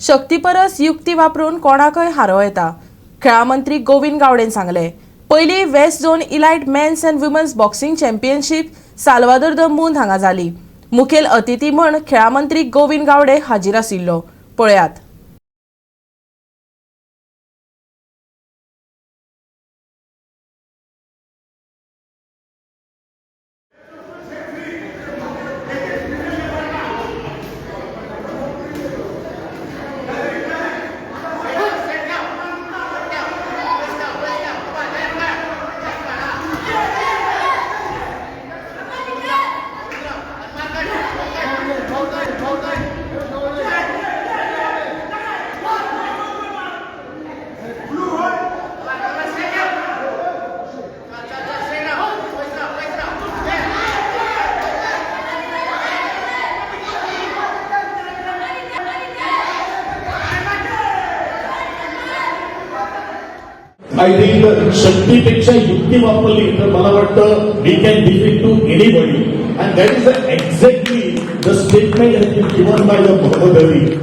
शक्ती परस युक्ती वापरून कोणाकय हारोवं येता, खेळां मंत्री गोविंद गावडेन सांगलें. पयली West Zone Elite Men's and Women's Boxing Championship Salvador the Mund हांगा जाली. मुखेल अतिथी म्हण खेळां मंत्री गोविंद गावडे हाजीर आशिल्लो. पळयात. I think शक्तीपेक्षा युक्ती वापरली तर मला वाटतं we can defeat to anybody, and that is exactly the statement has been given by the Mohammad Ali.